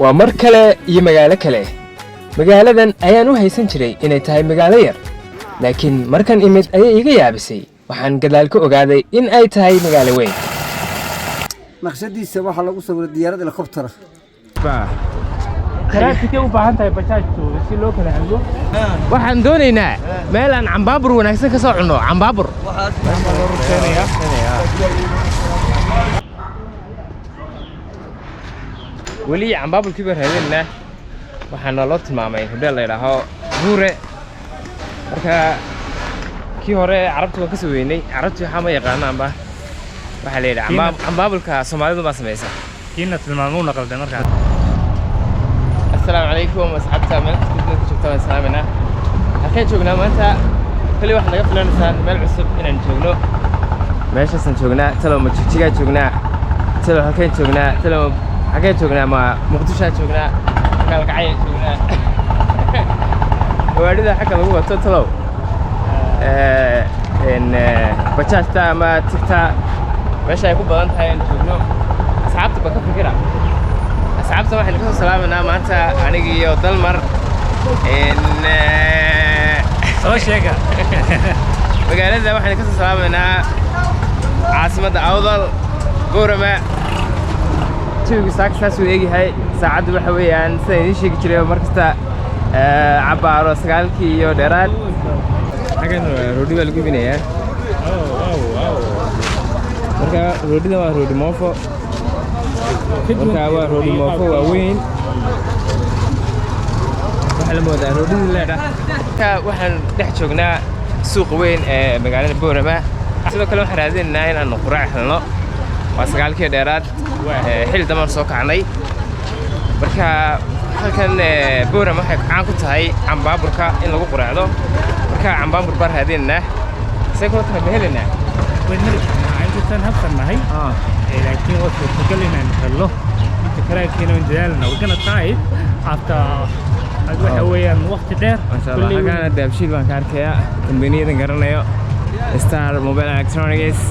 Waa mar kale iyo magaalo kale. Magaaladan ayaan u haysan jiray inay tahay magaalo yar, laakiin markan imid ayay iga yaabisay. Waxaan gadaal ka ogaaday in ay tahay magaalo weyn. Naqshadiisa waxaa lagu sawiray diyaarad helicopter. Taraafikay u baahan tahay bajaajtu si loo kala hago. Waxaan doonaynaa meel aan cambaabur wanaagsan ka soo cunno, cambaabur. Loo rugteenayaa. Weli cambaaburkii baan raadinaynaa. Waxaa naloo tilmaamay hodheel la yidhaaho Buure. Marka kii hore Carabta waan ka soo weynay. Carabti waxaa ma yaqaanaanba. Waxaa la yidhi cambaabulka Soomaalidu baa samaysa. Kiina tilmaamuu naqalday markaa. Asalaamu calaykum asxaabta, meel kasta dunida ku joogta waan salaamaynaa. Halkeen joognaa maanta? Kali waxaad naga filanaysaan meel cusub inaan joogno. Meeshaasaan joognaa. Talow ma Jigjigaa joognaa? Talow halkeen joognaa? Talow xaggeen joognaa? Ma Muqdishoa joognaa? Gaalkacyaan joognaa? Gawaadhida xagga lagu wato, talow bajaajta ama tigta meesha ay ku badan tahay aan joogno, asxaabta ba ka fikira. Asxaabta waxaynu kasoo salaamanaa maanta aniga iyo Dalmar Soo sheega. Magaalada waxaynu kasoo salaamaynaa caasimadda Awdal, Boorama. Jawigu saaka saasuu eegyahay. Saacaddu waxa weeyaan, sidaan idiin sheegi jiray mar kasta, cabbaaro 9-kii iyo dheeraad. Xaggan roodhi baa lagu iibinayaa. Marka roodhida waa roodhi moofo. Marka waa roodhi moofo waaweyn. Waxaa la moodaa roodhidii leedha. Marka waxaan dhex joognaa suuqa weyn ee magaalada Boorama. Sidoo kale waxaan raadinaynaa in aanu quraac helno. Waa 9-kii dheeraad. Xilli dambaan soo kacnay. Marka halkan Boorama waxay caan ku tahay cambaaburka in lagu quraacdo. Marka cambaabur baan raadinaynaa. See kula tahay, ma helaynaa? Wayn mari karnaa intasaan habsan nahay, laakiin waa suurtagal inaan helno inta karaankeena waan dadaalna. We're gonna try it after ad waxa weeyaan waqti dheer. Masha Allah. Kulley. Halkaana Dahabshiil baan ka arkayaa, kambaniyadan garanayo, Star Mobile Electronics,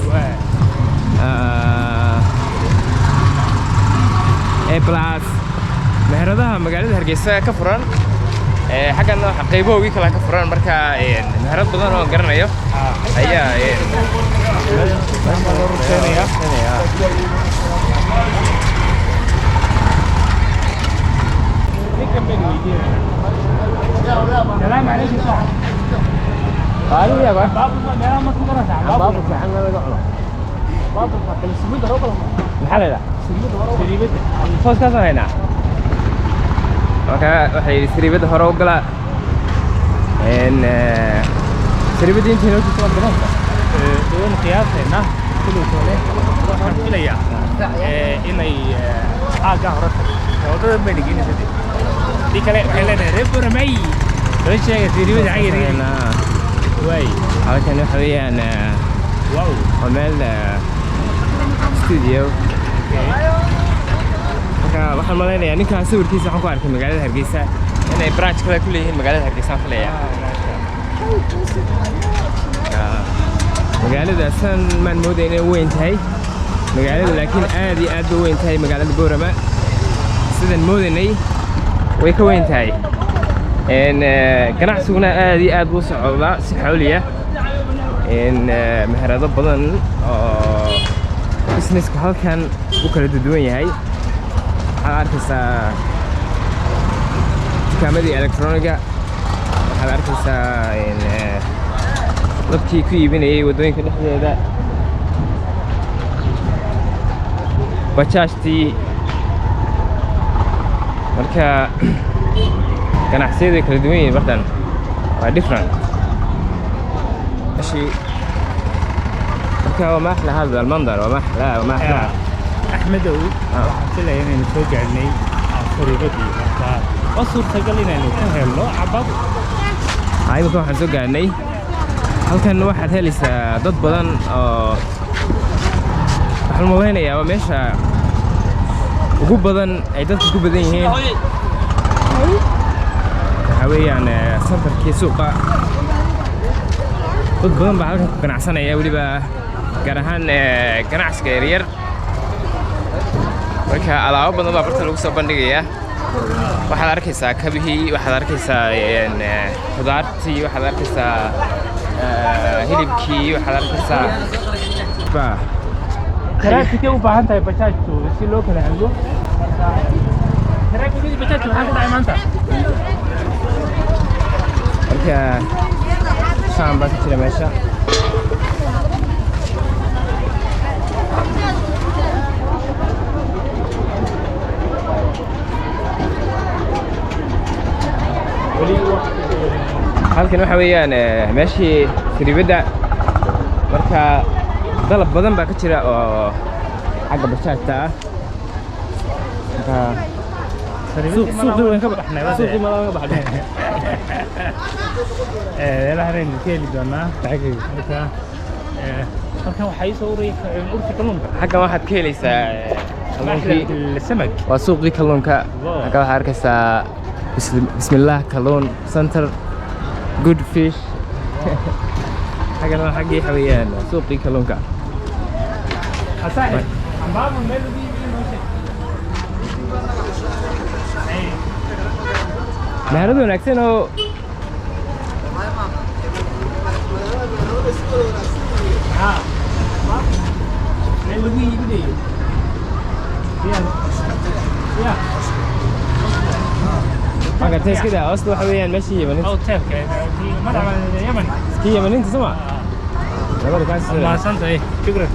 A Plus, meheradaha magaalada Hargeysa ka furan. Xaggana waxa qaybahoogii kale ka furan. Marka meherad badan oo aan garanayo ayaa Baa loo rugteenayaa. Ninkan baynu weydiinaynaa. Salaamu calaykum saaxib. Qaaliya ba. Baaburka meelaha ma ku garanaysaa? Cambaabur fiican laga cuno. Baaburka kale sumida hore u Maxaa la yidhaha? Sumida hore, sariibada. Tooskaasaan haynaa. Marka waxaa yidhi sariibada hore u gala. Sariibadii intii noo jirta waad garanaysaa. Waynu qiyaasaynaa kuluu kale. Waxaan filayaa inay aaggaa hore tagto. Wadada bayna geynaysaa dee. Tii kale waxay leenahay reer Boramay loo sheegay sariibada xaggeeda. Waay. Halkan waxa weeyaan waa meel studio. Marka waxaan malaynayaa ninkaa sawirkiisa waxaan ku arkay magaalada Hargeysa inay branch kale ku leeyihiin magaalada Hargeysa, aan filayaa. Marka, magaalada san maan moodaya inay weyn tahay magaalada, laakiin aad iyo aad bay weyn tahay magaalada Boorama. Sidaan moodaynay way ka weyn tahay. Ganacsiguna aad iyo aad buu u socdaa si xawliya. Meherado badan oo businesska halkan u kala duwan yahay. Waxaad arkaysaa dukaamadii electroniga, waxaad arkaysaa dadkii ku iibinayay waddooyinka dhexdeeda, bajaajtii. Marka ganacsiyadu way kala duwan yihiin bartan, waa different. ماشي. Marka وما أحلى هذا المنظر وما أحلى وما أحلى. Axmedow, waxaan filaya inaynu soo gaadhnay sariibadii. Marka waa suurtagal inaynu ka helno cabaabur. Imika waxaan soo gaadhnay halkan. Waxaad helaysaa dad badan oo waxaan malaynayaa waa meesha ugu badan ay dadku ku badan yihiin. Waxaa weeyaan santarkii suuqa. Dad badan baa halkan ku ganacsanaya, weliba gaar ahaan ganacsiga yaryar. Marka alaabo badan baa barta lagu soo bandhigayaa. Waxaad arkaysaa kabihii, waxaad arkaysaa khudaartii, waxaad arkaysaa hilibkii, waxaad arkaysaa. Taraafikay u baahan tahay bajaajtu si loo kala hago. Taraafikadii bajaajtu maxaa ku dhacay maanta? Marka saan baa ka jira meesha. Weli waqti. Halkan waxa weeyaan meeshii sariibadda. Marka dalab badan baa ka jira oo xagga bajaajta ah. Marka suuqii waan ka baxnay. Suuqii ma laga baxnay. Meelahan aynu ka heli doonaa. Marka halkan waxaa ii soo uraya urta kalluunka. Xaggan waxaad ka helaysaa kalluunkii. السمك. Waa suuqii kalluunka. Wow. Halkan waxaad arkaysaa Bismillah Kalluun Center, Good Fish. Xaggan waa xaggii waxa weeyaan suuqii kalluunka. صاحب عمبابو meel lagu iibiyo noo sheeg. Meherad wanaagsan oo Ha, meel lagu iibinayo ya ya. Ma gartay, iska daa. Hoosta waxa weeyaan meeshii Yemeniinta. Hotelka madama Yemen. Kii Yemeniinta soma labada kaas. Mahadsantahay, shukran.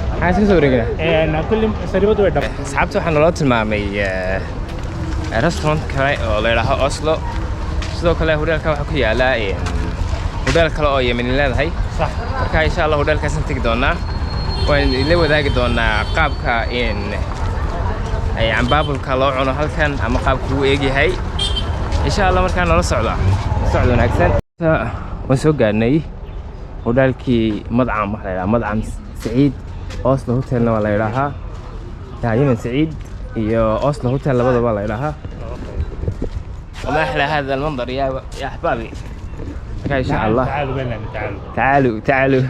Maxaa iska soo wareegnaa? Kulli sariibadu way dhab. Asxaabta, waxaa naloo tilmaamay restaurant kale oo la yidhaaho Oslo. Sidoo kale hotelka waxaa ku yaala hodheel kale oo Yemeni leedahay. Marka insha Allah hodheelkaasaan tegi doonaa, waan idinla wadaagi doonaa qaabka in ay cambaabulka loo cuno halkan ama qaabka uu eegyahay insha Allah. Markaa nala socda, socod wanaagsan. Waan soo gaarnay hodheelkii madcam. Waxaa la yidhaha Madcam Saciid, Oslo Hotelna waa la yidhaahaa. Taa Yemen Saciid iyo Oslo Hotel labadaba la yidhaahaa. وما أحلى هذا المنظر يا أحبابي. Marka insha Allah تعالوا بيننا، تعالوا. تعالوا تعالوا.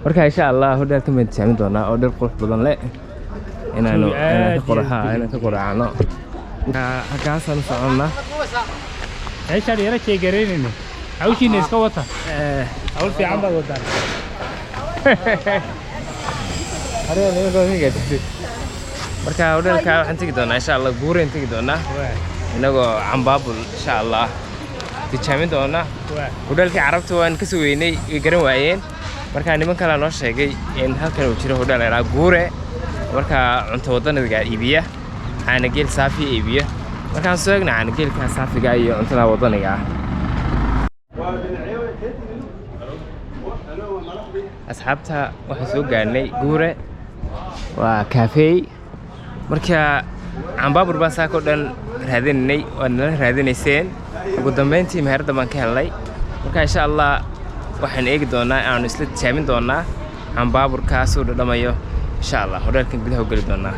Marka insha Allah hodheelkan baan tijaabin doonaa oo dhir qurux badan leh inaanu inaan ka qoraxa inaan ka qoracano. Halkaasaan u soconnaa. Meeshaan yara sheegaraynayno, hawshiina iska wata, hawl fiican baad wadaan. Marka hodheelka waxaan tegi doonaa insha Allah, guureen tegi doonaa inagoo cambaabul insha Allah tijaabin doona. Hodheelkii Carabta waan ka soo weynay, way garan waayeen. Marka niman kalea noo sheegay in halkan uu jiro hodheel la yidhaha Guure, marka cunto wadaniga iibiya, caanageel saafi iibiya. Markaan soo eegna caanageelka saafiga iyo cuntada wadaniga ah. Asxaabta, waxaan soo gaarnay Guure, waa cafe. Marka cambaabur baan saako dhan raadinaynay, waad nala raadinayseen. Ugu dambeyntii meheradda baan ka helnay. Marka insha Allah waxaan eegi doonaa, aanu isla tijaabin doonaa cambaaburkaasuu dhadhamayo insha Allah. Hodheelkan gudaha u geli doonaa.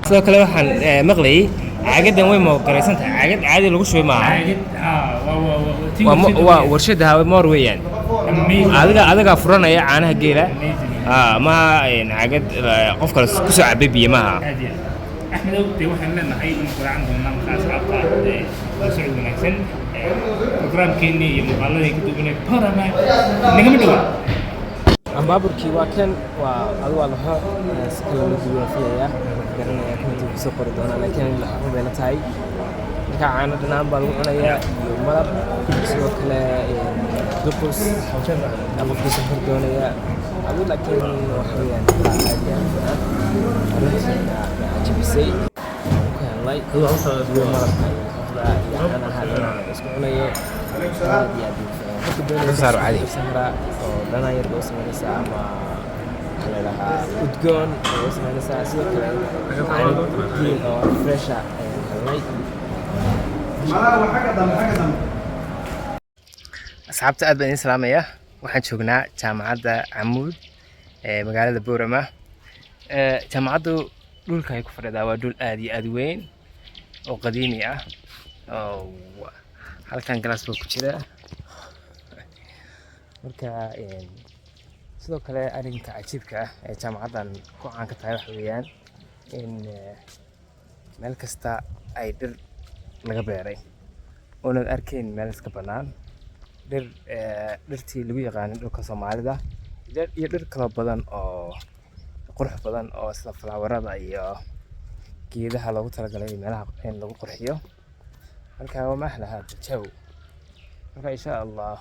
Sidoo kale waxaan maqlayay caagadan way moogaraysan tahay, caagad caadi lagu shubay maaha. Caagad Waa warshadda hawe moor weeyaan. Adigaa furanaya caanaha geela. Ma caagad qof kale kusoo cabay biyo maaha. Aad iyo aad, Axmedow. Dee waxaan leenahay in quraacan doonaa. Marka asxaabta, la socod wanaagsan. Programkeennii iyo muuqaaladii ka duwanay Borama nagama dhowa. Ambaaburkii waa kan, waa adu waa laxo si kale loo duwan filayaa, garanaya commentiga kusoo qori doonaa, laakiin laxo bay la tahay. Marka caano dhanaan baa lagu cunayaa iyo malab, sidoo kale duqus qofkii safar doonaya adu. Laakiin waxa weeyaan aad iyo aad fiican, arrintiina na cajabisay ku helnay iyo malabka iyo laxooxda iyo caanaha dhanaan la isku cunayo, aad iyo aad buu fiican. Qofka doonaya karaa oo dhanaan yar baa u samaynaysaa ama waxaa la idhahaa udgoon bay u samaynaysaa. Sidoo kale caano geel oo fresha ayaan helnay. Asxaabta, aad baan idin salaamaya. Waxaan joognaa Jaamacadda Camuud ee magaalada Boorama. Jaamacaddu dhulka ay ku fadhidaa waa dhul aad iyo aad weyn oo qadiimi ah oo Halkan class baa ku jira. Marka sidoo kale arrinka cajiibka ah ee jaamacaddan ku caan ka tahay waxa weeyaan in meel kasta ay dhir laga beeray, oonaad arkayn meel iska bannaan. Dhir dhirtii lagu yaqaanay dhulka Soomaalida iyo dhir kaloo badan oo qurux badan oo sida flowerada iyo geedaha loogu talagalay meelaha in lagu qurxiyo. Marka وما أحلى هذا الجو. Marka insha Allah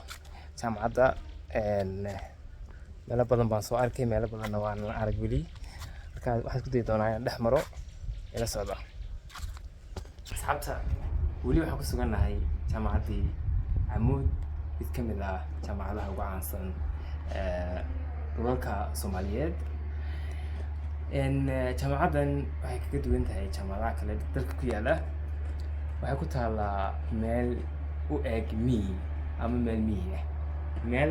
jaamacadda meelo badan baan soo arkay, meelo badanna waan arag weli. Marka waxaan isku dayi doonaa inaan dhex maro. Ila socda, asxaabta. Weli waxaan ku sugannahay jaamacaddii Camuud, mid ka mid ah jaamacadaha ugu caansan dhulalka Soomaaliyeed. Jaamacaddan waxay kaga duwan tahay jaamacadaha kale dalka ku yaala, waxay ku taallaa meel u eg miyi ama meel miyi ah, meel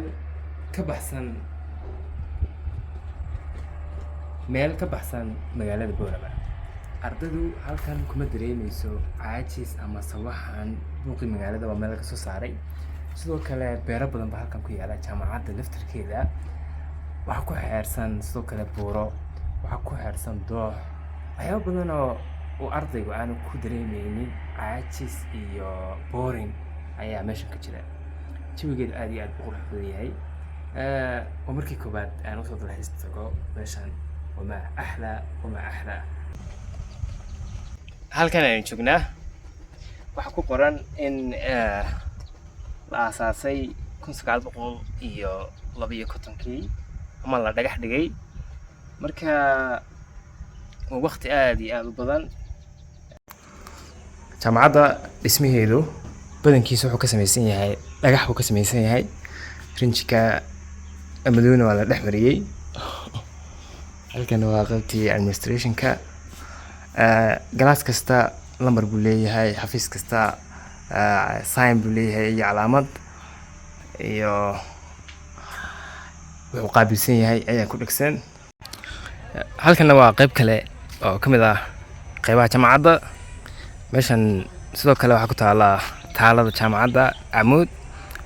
ka baxsan magaalada Boorama. Ardaydu halkan kuma dareemeyso caajis ama sawaxan buuqii magaalada, waa meel laga soo saaray. Sidoo kale beero badan baa halkan ku yaala. Jaamacadda laftarkeeda waxaa ku xeersan sidoo kale buuro, waxaa ku xeersan doox, waxyaabo badan oo uu ardaygu aanu ku dareemeynin caajis iyo boring ayaa meeshan ka jira. Jawigeedu aad iyo aad u qurux badan yahay. Waa markii koowaad aan usoo dalxiis tago meeshan. وما أحلى وما أحلى. Halkan aynu joognaa waxaa ku qoran in la aasaasay 1952-kii ama la dhagax dhigay. Marka waa waqti aad iyo aad u badan. Jaamacadda dhismaheedu badankiisa wuxuu ka samaysan yahay dhagax buu ka samaysan yahay, rinjika madowna waa la dhex mariyey. Halkan waa qaybtii administrationka. Class kasta lambar buu leeyahay, xafiis kasta sign buu leeyahay iyo calaamad iyo wuxuu qaabilsan yahay ayaa ku dhegsan. Halkanna waa qayb kale oo ka mid ah qaybaha jaamacadda. Meeshan sidoo kale waxaa ku taala taalada jaamacadda Camuud.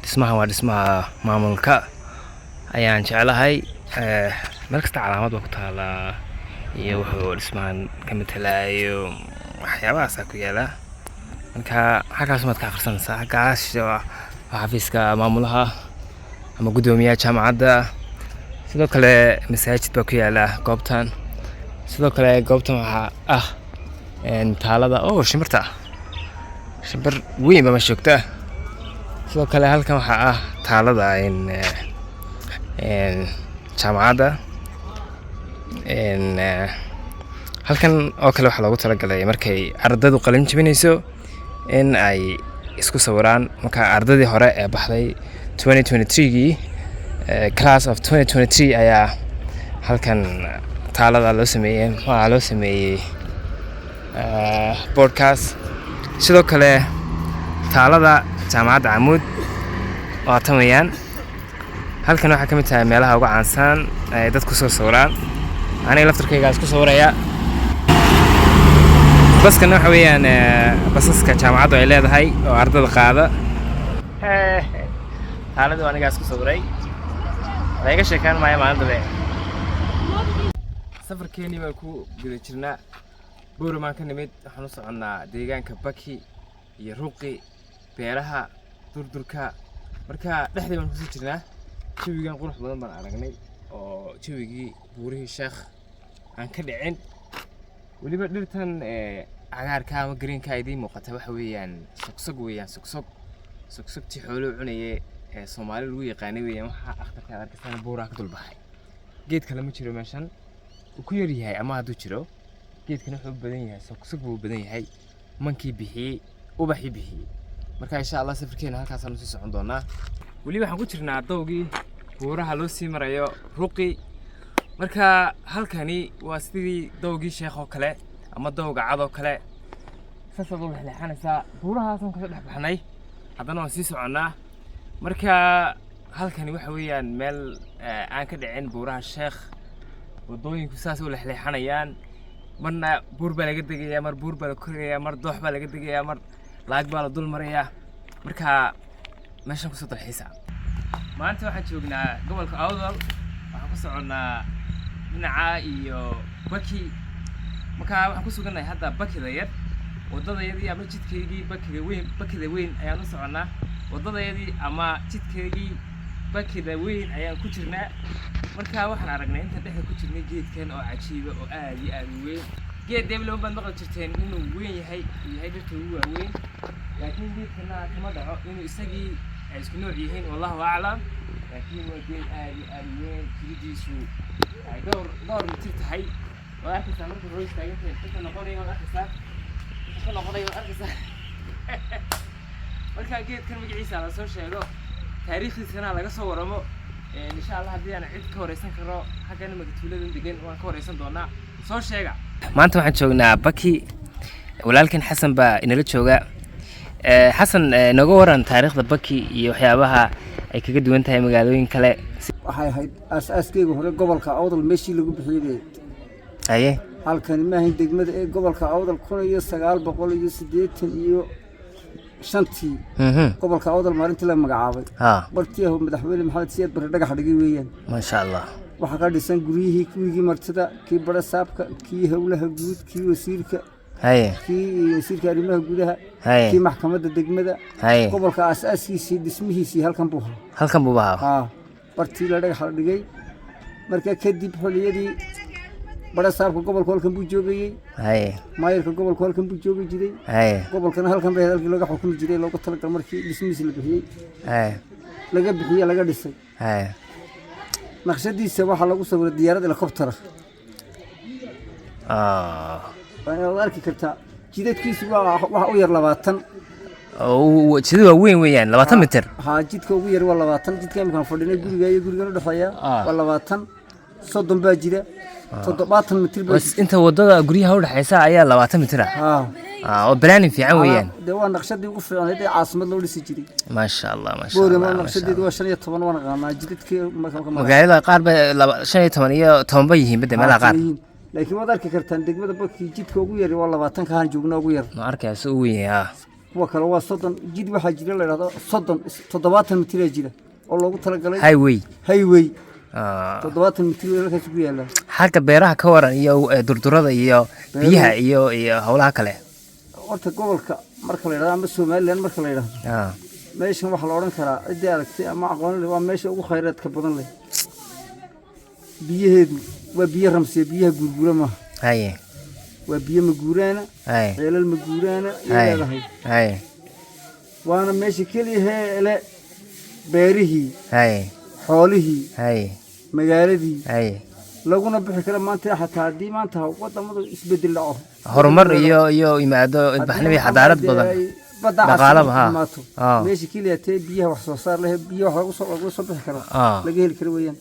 Dhismahan waa dhismaha maamulka ayaan jeclahay. Meel kasta calaamad baa ku taalaa iyo wuxuu dhismahan ka matalayo, waxyaabahaasaa ku yaala. Marka xaggaas maad ka akhrisanaysaa. Xaggaas waa xafiiska maamulaha ama guddoomiyaha jaamacadda. Sidoo kale masaajid baa ku yaala goobtan. Sidoo kale goobtan waxaa ah taalada oo shimbirta, shimbir weyn baa meesha joogta. Sidoo kale halkan waxaa ah taalada jaamacadda. Halkan oo kale waxaa loogu talagalay markay ardaydu qalin jebinayso in ay isku sawiraan. Marka ardaydii hore ee baxday 2023-gii, class of 2023, ayaa halkan taalada loo sameeyey, waxaa loo sameeyey boardkaas. Sidoo kale taalada jaamacadda Camuud waa tan weeyaan. Halkan waxaa ka mid tahay meelaha ugu caansan ay dadku soo sawiraan. Aniga laftarkaygaa isku sawiraya. Baskan waxa weeyaan basaska jaamacaddu ay leedahay oo ardada qaada. Taaladu anigaa isku sawiray, la iga sheekaan maayo maalin dambe. Safarkeenii baan ku guda jirnaa. Boorimaan ka nimid, waxaan u soconnaa deegaanka Baki iyo Ruqi, beeraha durdurka. Marka dhexdii baan kusii jirnaa. Jawigan qurux badan baan aragnay oo jawigii buurihii Sheekh aan ka dhicin. Weliba dhirtan cagaarka ama greenka idiin muuqata waxa weeyaan sogsog weeyaan, sogsog, sogsogtii xooluhu cunaye ee Soomaali lagu yaqaanay weeyaan. Waxaa akhtarka aad arkaysana buuraha ka dul baxay. Geed kale ma jiro meeshan, wuu ku yar yahay, ama hadduu jiro geedkan wuxuu u badan yahay sogsog buu u badan yahay, mankii bixiyey, ubaxii bixiyey. Marka insha Allah safarkeena halkaasaan usii socon doonaa. Weli waxaan ku jirnaa dowgii buuraha loo sii marayo Ruqi. Marka halkani waa sidii dowgii Sheekh oo kale ama dowga Cad oo kale, saasaad u lexleexanaysaa. Buurahaasaan kasoo dhex baxnay, haddana waan sii soconnaa. Marka halkani waxa weeyaan meel aan ka dhicin buuraha Sheekh. Waddooyinku saas u lexleexanayaan, marna buur baa laga degayaa, mar buur baa la korayaa, mar doox baa laga degayaa, mar laag baa la dul marayaa. Marka meeshan kusoo dalxiisa. Maanta waxaan joognaa gobolka Awdal, waxaan ku soconnaa dhinaca iyo Baki. Marka waxaan ku sugannahay hadda Bakida yar, waddadayadii ama jidkaygii Bakida weyn. Bakida weyn ayaan u soconnaa, waddadayadii ama jidkaygii Bakida weyn ayaan ku jirnaa. Marka waxaan aragnay intaan dhexda ku jirnay geedkan oo cajiiba oo aad iyo aad u weyn. Geed deeble baad maqli jirteen inuu weyn yahay, uu yahay dhirta ugu waaweyn, laakiin geedkana kama dhaco inuu isagii ay isku nooc yihiin, wallahu aclam. Laakiin waa geed aad iyo aad u weyn, jiridiisu ay dhowr dhowr mitir tahay. Waad arkaysaa markuu roos taagantahay inta noqonayo, waad arkaysaa inta ka noqonayo, waad arkaysaa. Marka geedkan magaciisa la soo sheego, taariikhdiisana laga soo waramo. Insha Allah haddii aan cid ka wareysan karo xaggan imika tuuladan degan, waan ka wareysan doonaa. Soo sheega. Maanta waxaan joognaa Baki, walaalkan Xasan baa inala jooga. Xasan, nooga waran taariikhda Baki iyo waxyaabaha ay kaga duwan tahay magaalooyin kale. Waxay ahayd aas-aaskeyga hore gobolka Awdal meeshii lagu bixiyey bay. Halkani maahayn degmada ee gobolka Awdal. 1985-tii gobolka Awdal maalintii la magacaabay, bartii ahu Madaxweyne Maxamed Siyaad Barre dhagax dhigay weeyaan. Maasha Allah. Waxaa ka dhisan guryihii, gurigii martida, kii barasaabka, kii howlaha guud, kii wasiirka, kii wasiirka arrimaha gudaha, kii maxkamadda degmada. Gobolka aas-aaskiisii, dhismihiisii halkan buu ahaa. Halkan buu bahaa. Haa, bartii la dhagax la dhigay. Marka kadib xilliyadii barasaabka gobolka halkan buu joogayey. Maayarka gobolka halkan buu joogi jiray. Gobolkana halkan bay halkii looga xukumi jiray, loogu talagal markii dhismihiisi la bixiyey, laga bixiyey, laga dhisay. Naqshadiisa waxaa lagu sawiray diyaarad helicopter ah. Waad arki kartaa, jidadkiisu waa waxa u yar 20. Oo jidad waa weyn weeyaan, 20 mitir. Haa, jidka ugu yar waa 20. Jidka imkaan fadhinay, guriga iyo gurigan udhexeeya, waa 20. 30 baa jira, 70 mitir baa. Bas inta wadada guryaha udhexaysa ayaa 20 mitir ah. Haa. Oo planning fiican weeyaan. Dee waa naqshadii ugu fiicnayd ee caasimad loo dhisi jiray. Maasha Allah, maasha Boorama Allah, maasha naqshadeedu Allah. waa 15, waan aqaanaa jidadkii marka. Magaalada qaar ba 15 iyo 10 ba yihiin bade meelaha qaar. Laakiin waad arki kartaan degmada Baki jidka ugu yar waa 20, kahaan joogna ugu yar. Ma arkaya si u weyn yahay, ah. Kuwa kale waa 30. Jid waxaa jira la yidhahdo 30, 70 mitiraa jira oo loogu talagalay highway. Highway 70 mitir wey halkaas ku yaallaa. Xagga beeraha ka waran iyo durdurada iyo biyaha iyo howlaha kale. Horta gobolka marka la yidhahdo ama Somaliland marka la yidhahdo, meeshan waxaa la odhan karaa, ciddii aragtay ama aqoon leh, waa meesha ugu khayraadka badan leh. Biyaheedu waa biyo ramsiya, biyaha guurguura maaha. Waa biyo maguuraana, ceelal maguuraana ay leedahay. Waana meesha keliya le beerihii, xoolihii, magaaladii, laguna bixi karo maanta xataa haddii maanta wadamadu isbedel dhaco, horumar iyo yimaado, ilbaxnimo iyo xadaarad badan, badda dhaqaalaba, ha. imaato, meesha keliya tee biyaha wax soo saar leh, biyaha wax lagu soo bixi karo, laga heli karo weeyaan.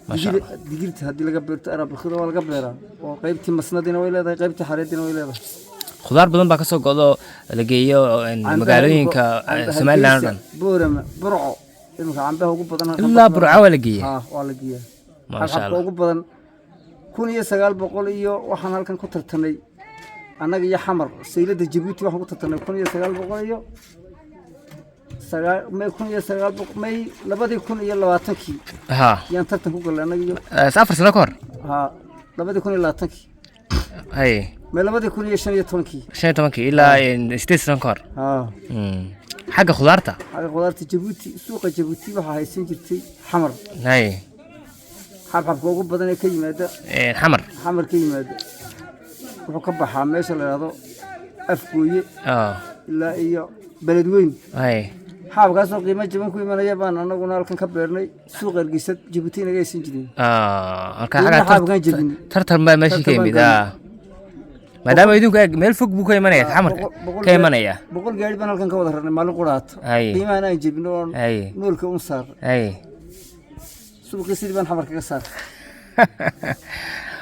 Maasha Allah. Digirta haddii laga beerto, arabikada waa laga beeraa, oo qaybtii masnadina way leedahay, qaybtii xareedina way leedahay. Khudaar badan baa kasoo go'do, la geeyo magaalooyinka Cambaha Somaliland oo Hargeysa, dhan. Boorama, Burco, imika cambaha ugu badan halkan Ilaa Burco waa la geeya. Haa, waa la geeyaa. Maasha Xabxabka Allah. ugu badan 1900 iyo waxaan halkan ku tartanay annaga iyo Xamar, saylada Jabuuti waxaan ku tartanay 1900 iyo sagaal may 1900 may 2020-kii yaan tartan ku galnay annaga iyo 4 sano ka hor. Haa, 2020-kii. May 2015-kii. 15-kii, ilaa 8 sano ka hor. Haa. Xagga khudaarta. Xagga khudaarta Jabuuti, suuqa Jabuuti waxaa haysan jirtay Xamar. Xabxabka ugu badan ee ka yimaada Xamar. Xamar ka yimaada wuxuu ka baxaa meesha la yidhahdo Afgooye ilaa iyo Beledweyn. Xaabkaasoo qiimo jaban ku imanaya baan anaguna halkan ka beernay. Suuqa Hargeysa, Jabuuti inaga haysan jirin. Marka Qiimaha xagga xaabkaan jebinay. Tartan baa meeshii ka Tartan baan yimid. Maadaama idinku eeg meel fog buu ka imanaya, Xamarka ka imanaya. 100 gaari baan halkan ka wada rarnay maalin quraata. Qiimahan aan jebino oon noolka un saarnay. Suuqii sidii baan Xamar kaga saarnay.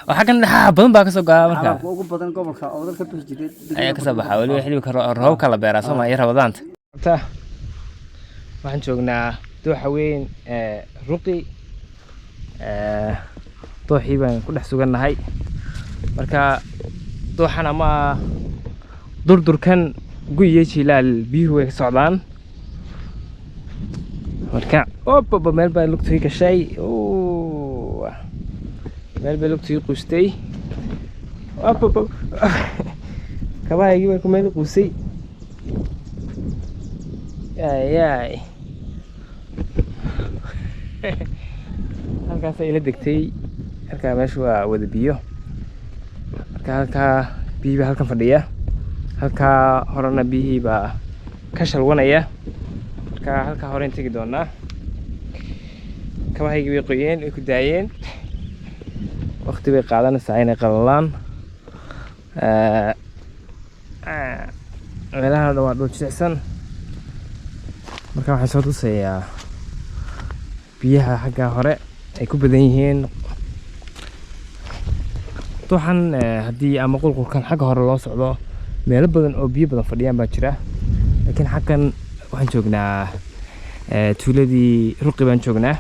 Oo xaggan xaab badan baa kasoo go'a marka. Xaabka ugu badan gobolka oo dalka bixi jiray Ayaa kasoo baxa, weliba xilliga roobka la beeraa soo ma iyo rabadaanta. Waxaan joognaa dooxa weyn ee Ruqi. Dooxii baan ku dhex sugannahay. Marka dooxan ama durdurkan Guyo jilaal biyuhu way ka socdaan. Marka opaba meel baa lugtii gashay. Oo, meel bay lugtii quustay. Opaba kabahaygii baa ku meel quusay. Ayaay, halkaas ila degtay. Halkaa meesha waa wada biyo. Marka halkaa biyihii baa halkan fadhiya, halkaa horena biyihii baa ka shalwanaya. Marka halkaa horeyn tegi doonaa. Kabahaygii bay qoyeen, way ku daayeen. Waqti bay qaadanaysaa inay qalalaan. Meelahan oo dhan waa dhul jilicsan. Marka waxaan soo tusayaa biyaha xagga hore ay ku badan yihiin duxan. Haddii ama qulqulkan xagga hore loo socdo, meelo badan oo biyo badan fadhiyaan baa jira, laakiin xaggan waxaan joognaa tuuladii Ruqi baan joognaa.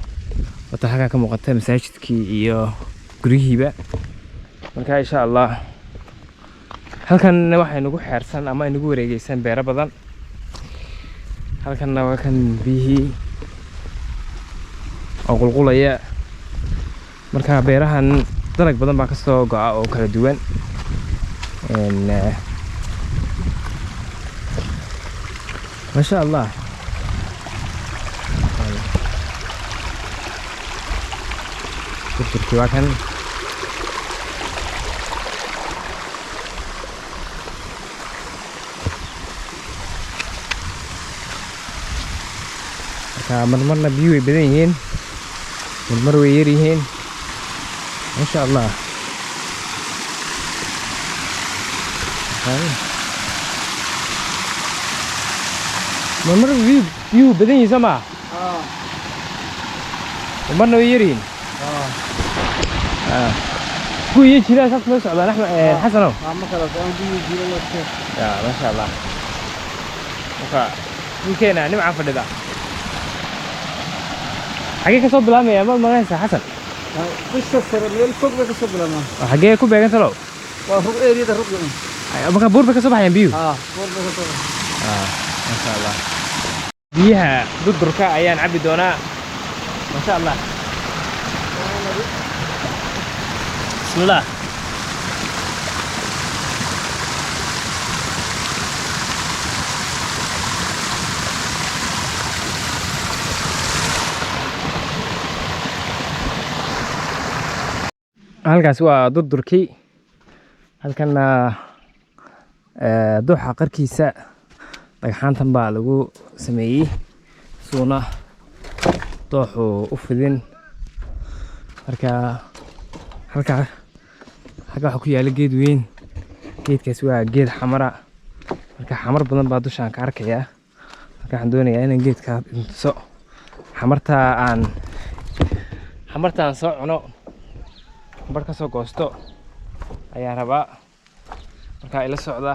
Wata xaggaa ka muuqata masaajidkii iyo guryihiiba. Marka insha Allah halkan waxay nagu xeersan ama inagu wareegeysan beero badan. Halkanna waa kan biyihii oo qulqulaya. Marka beerahan dalag badan baa kasoo go'a oo kala duwan. Masha Allah, durdurkii waa kan. Marka marmarna biyuhu way badan yihiin, marmar way yar yihiin. Masha Allah. Marmar biyuhu badan yihiin, soo maa? Marmarna way yar yihiin. Kuwii jiraa saas loo socdaan. Axmed Xasanow. Ma kala socon biyo jira waa. Ya, masha Allah. Marka dhulkeena nimca fadhida. Xagee ka soo bilaabmaya, ma maqanaysaa, Xasan? Bisha sare meel fog bay kasoo bilaabmaan. Oo xagee ku beegan talow? Waa rug, eriyada rug. Marka buur bay ka soo baxayaan biyuhu? Haa, buur bay kasoo. Masha Allah, biyaha durdurka ayaan cabbi doonaa. Masha Allah, bismillah. Halkaas waa durdurkii, halkanna duxa qarkiisa dhagxaantan baa lagu sameeyey suuna dooxu u fidin. Marka halkaa xagga waxaa ku yaala geed weyn. Geedkaas waa geed xamara. Marka xamar badan baa dushaan ka arkayaa. Marka waxaan doonayaa inaan geedka tuso xamarta, aan soo cuno, bar ka soo goosto ayaan rabaa. Markaa ila socda.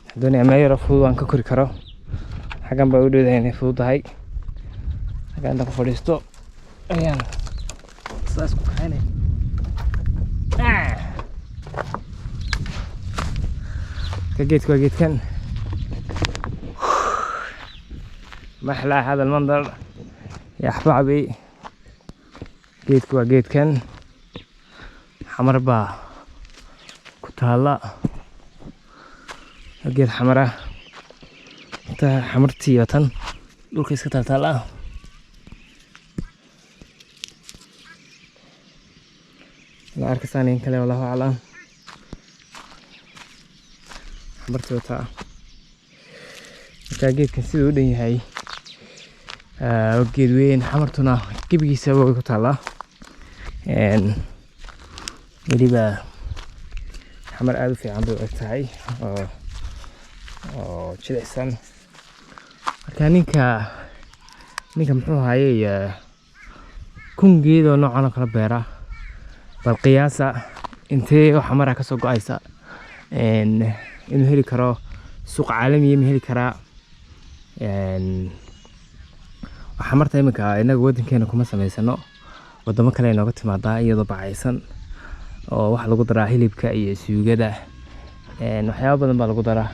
Waxaan doonayaa meel yaro fudud aan ka kori karo. Xaggan baa u dhowdahay inay fududahay. Xaggan intaan ku fadhiisto ayaan saas ku kaxaynaya. Ka geedku waa geedkan. ما أحلى هذا المنظر يا أحبابي. Geedku waa geedkan, xamar baa ku taalla. Waa geed xamara. Inta xamartii waa tan dhulka iska taaltaala. La arkaysaan in kale, wallahu aclam. Xamartii wataa. Marka geedkan siduu u dhan yahay, waa geed weyn. Xamartuna gebigiisaba way ku taallaa. Weliba xamar aada u fiican bay u eg tahay oo jilicsan. Marka ninka muxuu ahaayey 1000 geed oo noocan oo kala beera, bal qiyaasa intee oo xamara kasoo go'aysa? Inuu heli karo suuq caalamiya ma heli karaa? Xamarta iminka inaga wadankeena kuma samaysano, wadamo kale inooga timaadaa iyadoo bacaysan. Oo waxaa lagu daraa hilibka iyo suugada. Waxyaabo badan baa lagu daraa,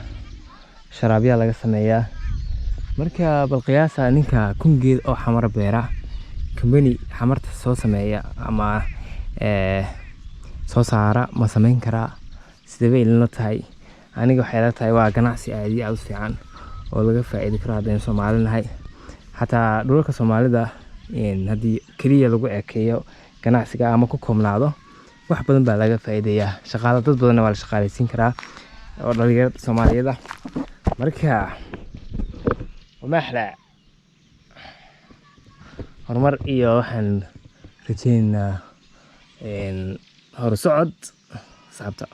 sharaabyaa laga sameeyaa. Marka bal qiyaasa ninka 1000 geed oo xamar beera, company xamarta soo sameeya ama soo saara ma sameyn karaa? Sidee bay idinla tahay? Aniga waxay ila tahay waa ganacsi aad iyo aad u fiican oo laga faa'iidi karo haddaynu Soomaali nahay. Xataa dhulalka Soomaalida haddii keliya lagu ekeeyo ganacsiga ama ku koobnaado, wax badan baa laga faa'iidayaa. Shaqaale dad badanna waa la shaqaaleysiin karaa oo dhalinyarada Soomaaliyeed ah. Marka wamaxla horumar iyo waxaan rajeynaynaa horusocod, asxaabta.